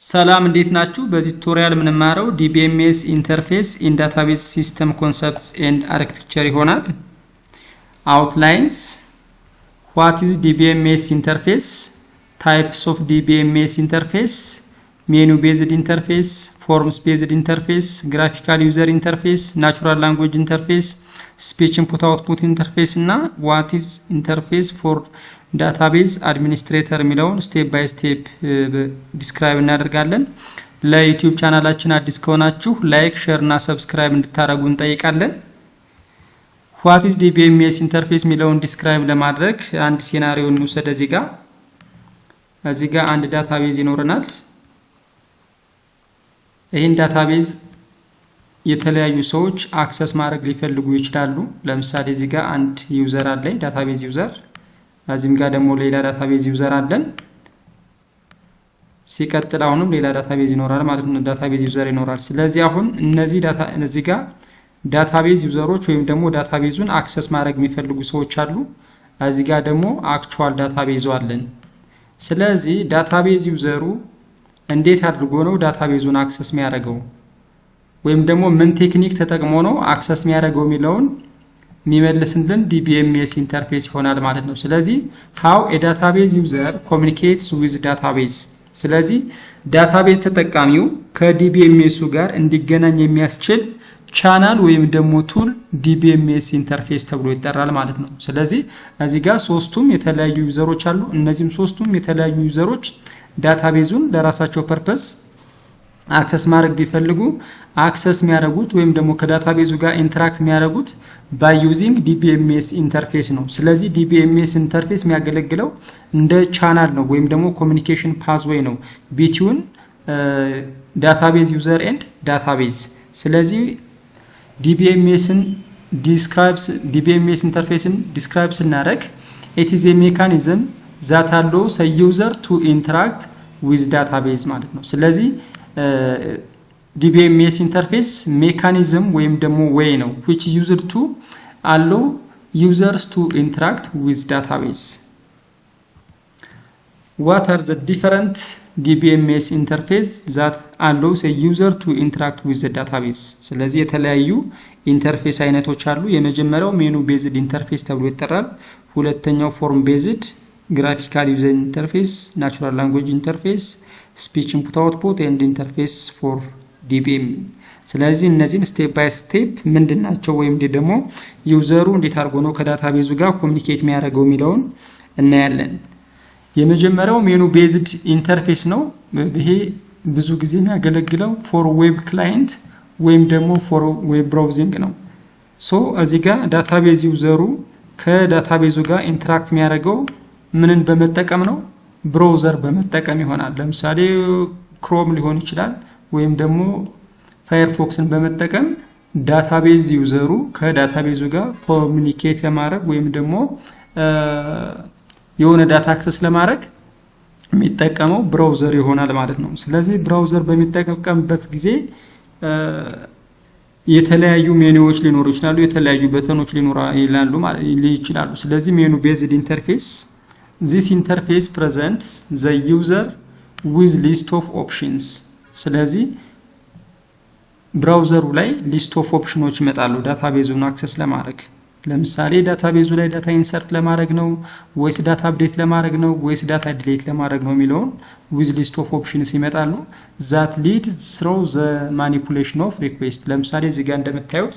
ሰላም፣ እንዴት ናችሁ? በዚህ tutorial የምንማረው DBMS interface in database system concepts and architecture ይሆናል። Outlines: what is DBMS interface፣ types of DBMS interface፣ menu based interface፣ forms based interface፣ graphical user interface፣ natural language interface፣ speech input output interface እና what is interface for database administrator የሚለውን step by step describe እናደርጋለን። ለ YouTube ቻናላችን አዲስ ከሆናችሁ like፣ share እና subscribe እንድታደርጉ እንጠይቃለን። What is DBMS interface የሚለውን describe ለማድረግ አንድ scenario እንውሰድ። እዚህ ጋር አንድ database ይኖረናል። ይህን database የተለያዩ ሰዎች access ማድረግ ሊፈልጉ ይችላሉ። ለምሳሌ እዚህ ጋር አንድ user አለኝ፣ database user። እዚህም ጋር ደግሞ ሌላ database user አለን። ሲቀጥል አሁንም ሌላ database ይኖራል ማለት ነው። Database user ይኖራል። ስለዚህ አሁን እነዚህ data እዚህ ጋር database user ኦች ወይም ደግሞ database ኡን access ማድረግ የሚፈልጉ ሰዎች አሉ። እዚህ ጋር ደግሞ actual database ኡ አለን። ስለዚህ database user ኡ እንዴት አድርጎ ነው database ኡን access የሚያደርገው ወይም ደግሞ ምን technique ተጠቅሞ ነው access የሚያደርገው የሚለውን የሚመልስልን DBMS interface ይሆናል ማለት ነው። ስለዚህ how a database user communicates with database። ስለዚህ database ተጠቃሚው ከ DBMS ኡ ጋር እንዲገናኝ የሚያስችል ቻናል ወይም ደግሞ tool DBMS interface ተብሎ ይጠራል ማለት ነው። ስለዚህ እዚህ ጋር ሶስቱም የተለያዩ user ኦች አሉ። እነዚህም ሶስቱም የተለያዩ user ኦች database ኡን ለራሳቸው purpose access ማድረግ ቢፈልጉ access የሚያደርጉት ወይም ደግሞ ከ database ኡ ጋር interact የሚያደርጉት by using DBMS interface ነው። ስለዚህ DBMS interface የሚያገለግለው እንደ ቻናል ነው ወይም ደግሞ communication pathway ነው between database user and database። ስለዚህ DBMS ን describe DBMS interface ን describe ስናደርግ it is a mechanism that allows user to interact with database ማለት ነው። ስለዚህ DBMS interface mechanism ወይም ደግሞ way ነው which used to allow users to interact with database። What are the different DBMS interface that allows user to interact with database? ስለዚህ የተለያዩ interface አይነቶች አሉ። የመጀመሪያው menu based interface ተብሎ ይጠራል። ሁለተኛው form based፣ graphical user interface፣ natural language interface፣ speech input output and interface for DBM። ስለዚህ እነዚህን step by step ምንድን ናቸው ወይም ደግሞ user ኡ እንዴት አድርጎ ነው ከ database ኡ ጋር communicate የሚያደርገው የሚለውን እናያለን። የመጀመሪያው menu based interface ነው። ይሄ ብዙ ጊዜ የሚያገለግለው for web client ወይም ደግሞ for web browsing ነው። So እዚህ ጋር database user ኡ ከ database ኡ ጋር interact የሚያደርገው ምንን በመጠቀም ነው? Browser በመጠቀም ይሆናል። ለምሳሌ Chrome ሊሆን ይችላል ወይም ደግሞ Firefox ን በመጠቀም database user ኡ ከ database ኡ ጋር communicate ለማድረግ ወይም ደግሞ የሆነ data access ለማድረግ የሚጠቀመው browser ይሆናል ማለት ነው። ስለዚህ browser በሚጠቀምበት ጊዜ የተለያዩ ሜኑዎች ሊኖሩ ይችላሉ፣ የተለያዩ button ኦች ሊኖሩ ይችላሉ። ስለዚህ menu based interface፣ this interface presents the user with list of options። ስለዚህ browser ኡ ላይ list of option ኦች ይመጣሉ database ኡን access ለማድረግ። ለምሳሌ database ኡ ላይ data insert ለማድረግ ነው ወይስ data update ለማድረግ ነው ወይስ data delete ለማድረግ ነው የሚለውን with list of options ይመጣሉ። That lead through the manipulation of request። ለምሳሌ እዚህ ጋር እንደምታዩት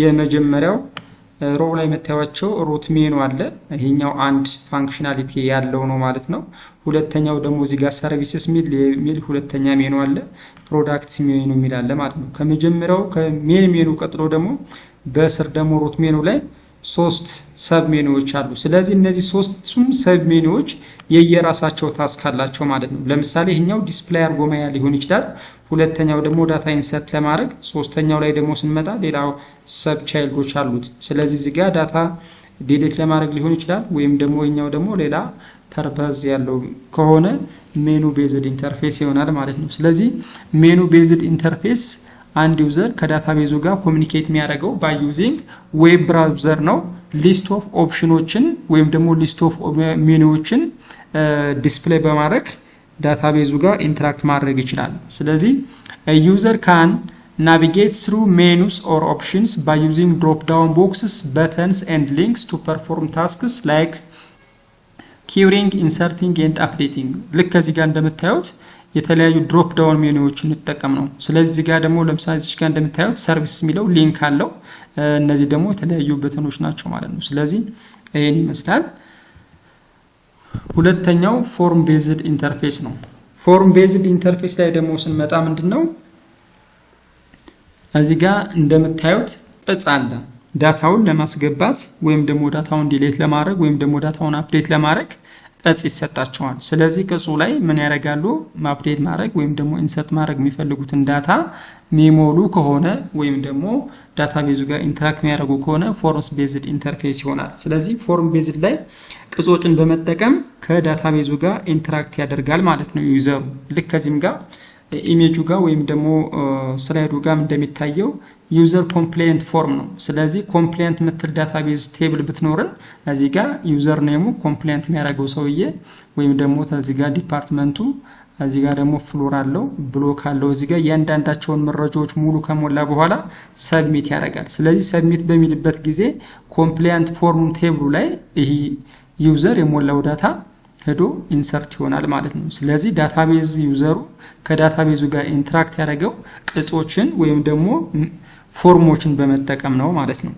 የመጀመሪያው row ላይ የምታዩቸው root menu አለ። ይሄኛው አንድ functionality ያለው ነው ማለት ነው። ሁለተኛው ደግሞ እዚህ ጋር services የሚል ሁለተኛ ሜኑ አለ። Products menu የሚል አለ ማለት ነው። ከመጀመሪያው ከ main menu ቀጥሎ ደግሞ በስር ደግሞ root menu ላይ ሶስት sub menu ዎች አሉ። ስለዚህ እነዚህ ሶስቱም sub menu ዎች የየራሳቸው task አላቸው ማለት ነው። ለምሳሌ ይሄኛው display አርጎ ማያ ሊሆን ይችላል። ሁለተኛው ደግሞ data insert ለማድረግ፣ ሶስተኛው ላይ ደግሞ ስንመጣ ሌላው sub child ኦች አሉት። ስለዚህ እዚህ ጋር data delete ለማድረግ ሊሆን ይችላል፣ ወይም ደግሞ ይሄኛው ደግሞ ሌላ purpose ያለው ከሆነ menu based interface ይሆናል ማለት ነው። ስለዚህ menu based interface አንድ user ከ database ኡ ጋር communicate የሚያደርገው by using web browser ነው። List of option ኦችን ወይም ደግሞ list of menu ዎችን display በማድረግ database ኡ ጋር interact ማድረግ ይችላል። ስለዚህ user can navigate through menus or options by using drop down boxes, buttons and links to perform tasks like querying, inserting and updating። ልክ ከዚህ ጋር እንደምታዩት የተለያዩ drop down menu ዎችን እንጠቀም ነው። ስለዚህ እዚህ ጋር ደግሞ ለምሳሌ እዚህ ጋር እንደምታዩት service የሚለው link አለው። እነዚህ ደግሞ የተለያዩ button ኦች ናቸው ማለት ነው። ስለዚህ ይህን ይመስላል። ሁለተኛው form based interface ነው። Form based interface ላይ ደግሞ ስንመጣ ምንድን ነው? እዚህ ጋር እንደምታዩት ቅጽ አለ። Data ውን ለማስገባት ወይም ደግሞ data ውን delete ለማድረግ ወይም ደግሞ data ውን update ለማድረግ ቅጽ ይሰጣቸዋል። ስለዚህ ቅጹ ላይ ምን ያደርጋሉ? Update ማድረግ ወይም ደግሞ insert ማድረግ የሚፈልጉትን data የሚሞሉ ከሆነ ወይም ደግሞ database ኡ ጋር interact የሚያደርጉ ከሆነ forms based interface ይሆናል። ስለዚህ form based ላይ ቅጾችን በመጠቀም ከ database ኡ ጋር interact ያደርጋል ማለት ነው user ኡ። ልክ ከዚህም ጋር ኢሜጁ ጋር ወይም ደግሞ slide ኡ ጋር እንደሚታየው user complaint form ነው። ስለዚህ complaint የምትል database table ብትኖርን እዚህ ጋር user name ኡ complaint የሚያደርገው ሰውዬ ወይም ደግሞ እዚህ ጋር department ኡ፣ እዚህ ጋር ደግሞ floor አለው፣ block አለው። እዚህ ጋር እያንዳንዳቸውን መረጃዎች ሙሉ ከሞላ በኋላ submit ያደርጋል። ስለዚህ submit በሚልበት ጊዜ complaint form table ኡ ላይ ይህ user የሞላው data ሄዶ insert ይሆናል ማለት ነው። ስለዚህ database user ኡ ከ database ኡ ጋር interact ያደረገው ቅጾችን ወይም ደግሞ form ኦችን በመጠቀም ነው ማለት ነው።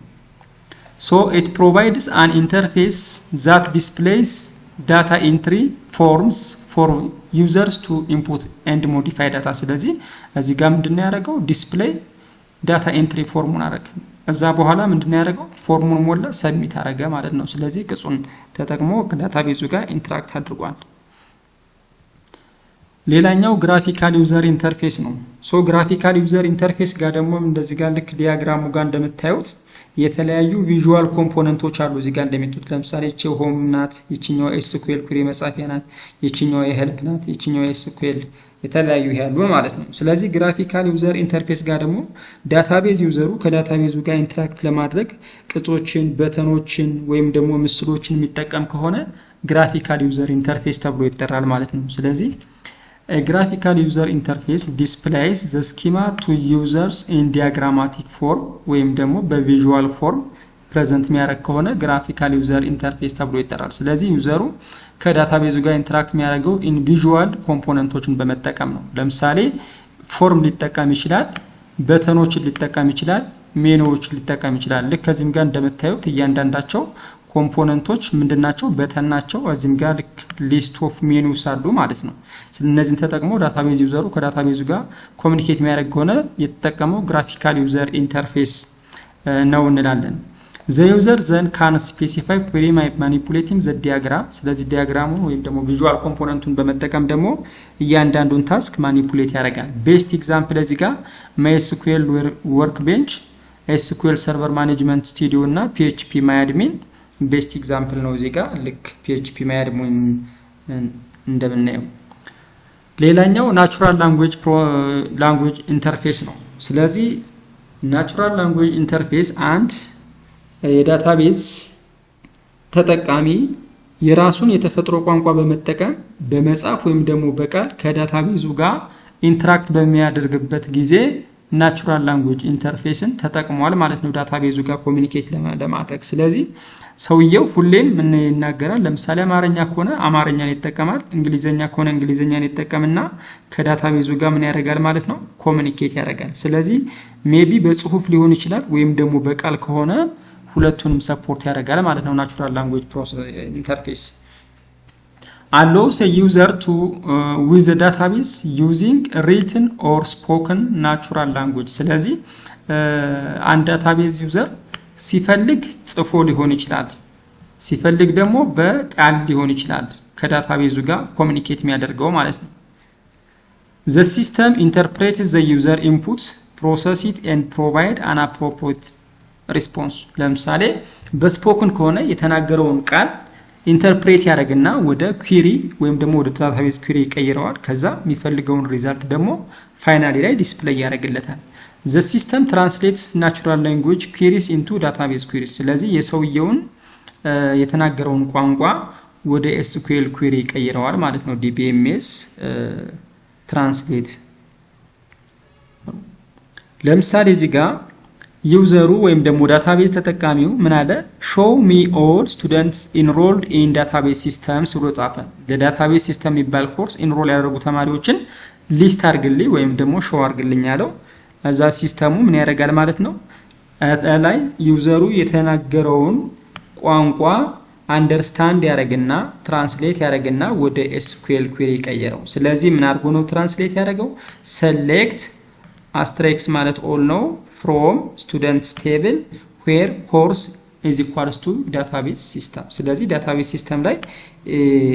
So it provides an interface that displays data entry forms for users to input and modify data። ስለዚህ እዚህ ጋር ምንድነው ያደረገው? Display data entry form ኡን አደረገ። እዛ በኋላ ምንድነው ያደረገው? Form ኡን ሞላ፣ submit አደረገ ማለት ነው። ስለዚህ ቅጹን ተጠቅሞ ከ database ኡ ጋር interact አድርጓል። ሌላኛው graphical user interface ነው። So graphical user interface ጋር ደግሞ እንደዚህ ጋር ልክ diagram ኡ ጋር እንደምታዩት የተለያዩ visual component ኦች አሉ። እዚህ ጋር እንደሚቱት ለምሳሌ ይቺ home ናት፣ ይችኛዋ SQL query መጻፊያ ናት፣ ይችኛዋ የ help ናት፣ ይችኛዋ SQL የተለያዩ ያሉ ማለት ነው። ስለዚህ graphical user interface ጋር ደግሞ database user ኡ ከ database ኡ ጋር interact ለማድረግ ቅጾችን፣ button ኦችን ወይም ደግሞ ምስሎችን የሚጠቀም ከሆነ graphical user interface ተብሎ ይጠራል ማለት ነው። ስለዚህ graphical user interface displays the schema to users in diagrammatic form ወይም ደግሞ በ visual form present የሚያደርግ ከሆነ graphical user interface ተብሎ ይጠራል። ስለዚህ user ኡ ከ database ኡ ጋር interact የሚያደርገው in visual component ኦችን በመጠቀም ነው። ለምሳሌ form ሊጠቀም ይችላል፣ button ኦችን ሊጠቀም ይችላል፣ ሜኖዎችን ሊጠቀም ይችላል። ልክ ከዚህም ጋር እንደምታዩት እያንዳንዳቸው component ኦች ምንድናቸው? Button ናቸው። እዚህም ጋር ልክ list of menus አሉ ማለት ነው። እነዚህን ተጠቅሞ database user ኡ ከ database ኡ ጋር communicate የሚያደርግ ከሆነ የተጠቀመው graphical user interface ነው እንላለን። The user then can specify query manipulating the diagram። ስለዚህ diagram ኡን ወይም ደግሞ visual component ኡን በመጠቀም ደግሞ እያንዳንዱን task manipulate ያደርጋል። Best example እዚህ ጋር MySQL Workbench፣ SQL Server Management Studio እና phpMyAdmin best example ነው። እዚህ ጋር ልክ phpMyAdmin እንደምናየው። ሌላኛው natural language interface ነው። ስለዚህ natural language interface አንድ የ database ተጠቃሚ የራሱን የተፈጥሮ ቋንቋ በመጠቀም በመጻፍ ወይም ደግሞ በቃል ከ database ኡ ጋር interact በሚያደርግበት ጊዜ natural language interface ን ተጠቅሟል ማለት ነው database ኡ ጋር communicate ለማድረግ። ስለዚህ ሰውየው ሁሌም ምን ይናገራል? ለምሳሌ አማርኛ ከሆነ አማርኛን ይጠቀማል፣ እንግሊዘኛ ከሆነ እንግሊዘኛን ይጠቀምና ከ database ኡ ጋር ምን ያደርጋል ማለት ነው? Communicate ያደርጋል። ስለዚህ maybe በጽሁፍ ሊሆን ይችላል ወይም ደግሞ በቃል ከሆነ ሁለቱንም support ያደርጋል ማለት ነው። Natural language interface allows a user to with a database using written or spoken natural language። ስለዚህ አንድ database user ሲፈልግ ጽፎ ሊሆን ይችላል፣ ሲፈልግ ደግሞ በቃል ሊሆን ይችላል ከ database ኡ ጋር communicate የሚያደርገው ማለት ነው። The system interprets the user inputs, process it and provide an appropriate response። ለምሳሌ በ spoken ከሆነ የተናገረውን ቃል interpret ያደርግና ወደ query ወይም ደግሞ ወደ database query ይቀይረዋል። ከዛ የሚፈልገውን result ደግሞ finally ላይ display ያደርግለታል። The system translates natural language queries into database queries። ስለዚህ የሰውየውን የተናገረውን ቋንቋ ወደ SQL query ይቀይረዋል ማለት ነው። DBMS translate። ለምሳሌ እዚህ ጋር user ኡ ወይም ደግሞ database ተጠቃሚው ምን አለ? "Show me all students enrolled in database systems" ብሎ ጻፈ። ለ database system የሚባል course enroll ያደረጉ ተማሪዎችን list አርግልኝ ወይም ደግሞ show አርግልኝ አለው። እዛ system ኡ ምን ያደርጋል ማለት ነው? ላይ user ኡ የተናገረውን ቋንቋ understand ያደርግና translate ያደርግና ወደ SQL query ቀየረው። ስለዚህ ምን አድርጎ ነው translate ያደረገው? Select asterisk ማለት all ነው፣ from students table where course is equals to database system። ስለዚህ database system ላይ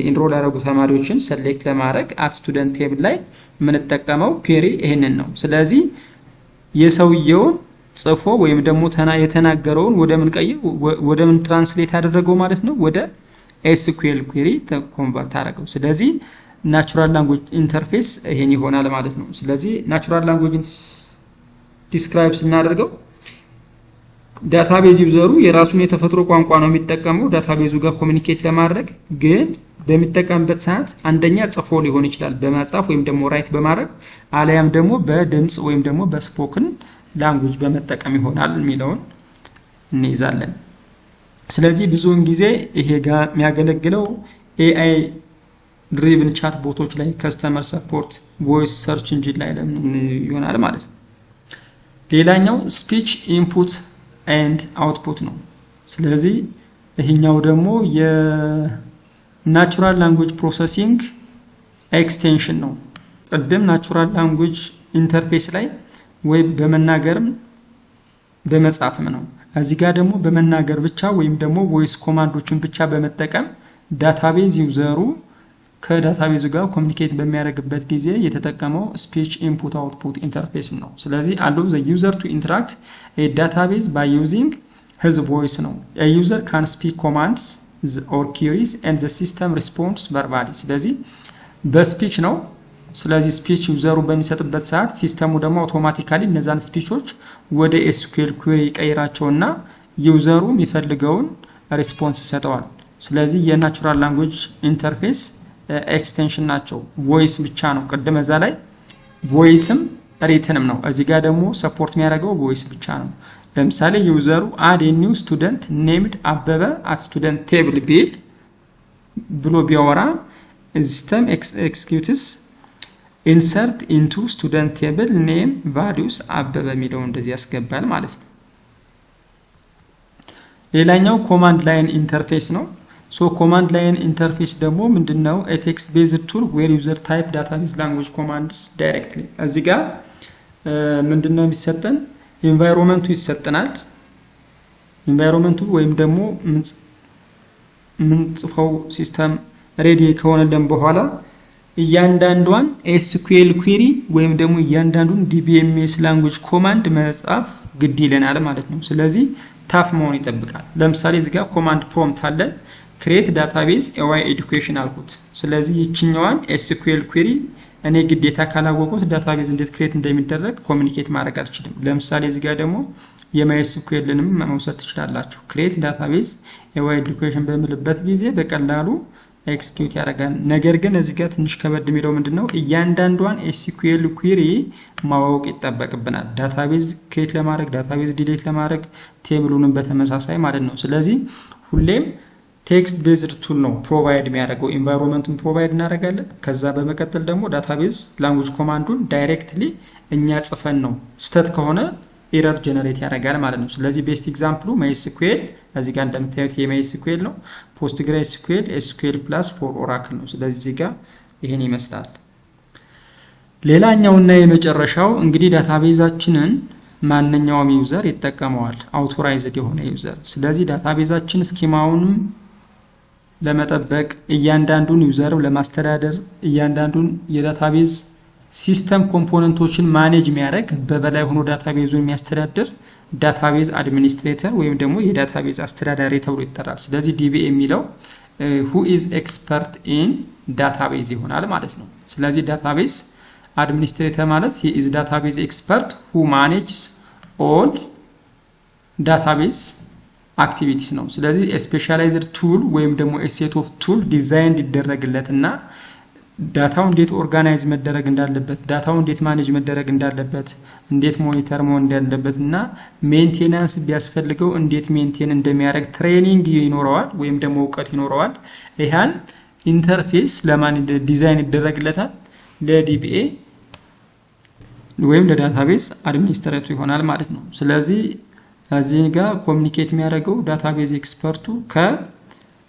enroll ያደረጉ ተማሪዎችን select ለማድረግ at student table ላይ የምንጠቀመው query ይህንን ነው። ስለዚህ የሰውየውን ጽፎ ወይም ደግሞ የተናገረውን ወደ ምን ቀይር ወደ ምን translate ያደረገው ማለት ነው? ወደ SQL query convert አደረገው። ስለዚህ natural language interface ይሄን ይሆናል ማለት ነው። ስለዚህ natural language describe ስናደርገው database user ኡ የራሱን የተፈጥሮ ቋንቋ ነው የሚጠቀመው database ኡ ጋር communicate ለማድረግ። ግን በሚጠቀምበት ሰዓት አንደኛ ጽፎ ሊሆን ይችላል፣ በመጻፍ ወይም ደግሞ write በማድረግ፣ አለያም ደግሞ በድምፅ ወይም ደግሞ በ spoken language በመጠቀም ይሆናል የሚለውን እንይዛለን። ስለዚህ ብዙውን ጊዜ ይሄ ጋር የሚያገለግለው AI driven chat bot ኦች ላይ፣ customer support፣ voice search engine ላይ ለምን ይሆናል ማለት ነው። ሌላኛው speech input and output ነው። ስለዚህ ይሄኛው ደግሞ የ natural language processing extension ነው። ቅድም natural language interface ላይ ወይ በመናገርም በመጻፍም ነው። እዚህ ጋር ደግሞ በመናገር ብቻ ወይም ደግሞ voice command ኦችን ብቻ በመጠቀም database user ኡ ከ database ኡ ጋር communicate በሚያደርግበት ጊዜ የተጠቀመው speech input output interface ነው። ስለዚህ allow the user to interact database by using his voice ነው። User can speak commands or queries and the system responds verbally። ስለዚህ በ speech ነው። ስለዚህ speech user ኡ በሚሰጥበት ሰዓት system ኡ ደግሞ automatically እነዛን speech ኦች ወደ SQL query ይቀይራቸውና user ኡ የሚፈልገውን response ይሰጠዋል። ስለዚህ የ natural language interface extension ናቸው። Voice ብቻ ነው። ቅድም እዛ ላይ voice ም written ም ነው። እዚህ ጋር ደግሞ support የሚያደርገው voice ብቻ ነው። ለምሳሌ user ኡ "Add new student named አበበ at student table" ቢል ብሎ ቢያወራ system executes insert into student table name values አበበ የሚለው እንደዚህ ያስገባል ማለት ነው። ሌላኛው command line interface ነው። So command line interface ደግሞ ምንድን ነው? Text based tool where user type database language commands directly። እዚህ ጋር ምንድን ነው የሚሰጠን? Environment ኡ ይሰጠናል። Environment ኡ ወይም ደግሞ የምንጽፈው system ready ከሆነልን በኋላ እያንዳንዷን SQL query ወይም ደግሞ እያንዳንዱን DBMS language command መጻፍ ግድ ይለናል ማለት ነው። ስለዚህ tough መሆን ይጠብቃል። ለምሳሌ እዚህ ጋር command prompt አለን። "Create database AY education" አልኩት። ስለዚህ ይችኛዋን SQL query እኔ ግዴታ ካላወቁት database እንዴት create እንደሚደረግ communicate ማድረግ አልችልም። ለምሳሌ እዚህ ጋር ደግሞ የ MySQL ንም መውሰድ ትችላላችሁ። "Create database AY education" በምልበት ጊዜ በቀላሉ execute ያደርጋል። ነገር ግን እዚህ ጋር ትንሽ ከበድ የሚለው ምንድን ነው? እያንዳንዷን SQL query ማወቅ ይጠበቅብናል። Database create ለማድረግ፣ database delete ለማድረግ፣ table ኡንም በተመሳሳይ ማለት ነው። ስለዚህ ሁሌም text based tool ነው provide የሚያደርገው። Environment ኡን provide እናደርጋለን። ከዛ በመቀጠል ደግሞ database language command ኡን directly እኛ ጽፈን ነው። ስተት ከሆነ error generate ያደርጋል ማለት ነው። ስለዚህ best example ኡ MySQL እዚህ ጋር እንደምታዩት የ MySQL ነው። PostgreSQL፣ SQL Plus for Oracle ነው። ስለዚህ እዚህ ጋር ይህን ይመስላል። ሌላኛውና የመጨረሻው እንግዲህ database ኣችንን ማንኛውም user ይጠቀመዋል፣ authorized የሆነ user። ስለዚህ database ኣችን schema ውንም ለመጠበቅ፣ እያንዳንዱን user ም ለማስተዳደር፣ እያንዳንዱን የ database system component ኦችን manage የሚያደርግ፣ በበላይ ሆኖ database ኡን የሚያስተዳድር database administrator ወይም ደግሞ የ database አስተዳዳሪ ተብሎ ይጠራል። ስለዚህ DBA የሚለው who is expert in database ይሆናል ማለት ነው። ስለዚህ database administrator ማለት he is database expert who manages all database Activities ነው። ስለዚህ specialized tool ወይም ደግሞ set of tool design እንዲደረግለት እና data ው እንዴት organize መደረግ እንዳለበት፣ data ው እንዴት manage መደረግ እንዳለበት፣ እንዴት monitor መሆን እንዳለበት እና maintenance ቢያስፈልገው እንዴት maintain እንደሚያደርግ training ይኖረዋል ወይም ደግሞ እውቀት ይኖረዋል። ይህን interface ለማን ዲዛይን ይደረግለታል? ለ DBA ወይም ለ database administrator ኡ ይሆናል ማለት ነው። ስለዚህ እዚህ ጋር communicate የሚያደርገው database expert ኡ ከ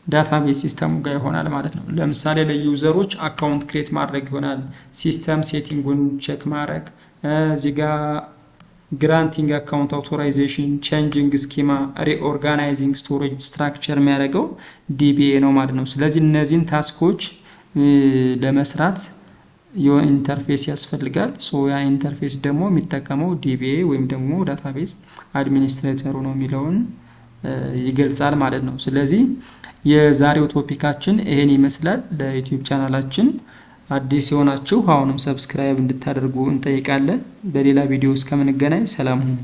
database system ኡ ጋር ይሆናል ማለት ነው። ለምሳሌ ለ user ኦች account create ማድረግ ይሆናል። System setting ኡን check ማድረግ፣ እዚህ ጋር granting account authorization፣ changing schema፣ reorganizing storage structure የሚያደርገው DBA ነው ማለት ነው። ስለዚህ እነዚህን task ኦች ለመስራት የሆነ interface ያስፈልጋል። So ያ interface ደግሞ የሚጠቀመው DBA ወይም ደግሞ database administrator ኡ ነው የሚለውን ይገልጻል ማለት ነው። ስለዚህ የዛሬው topic ኣችን ይሄን ይመስላል። ለ YouTube channel ኣችን አዲስ የሆናችሁ አሁንም subscribe እንድታደርጉ እንጠይቃለን። በሌላ ቪዲዮ እስከምንገናኝ ሰላም ሁኑ።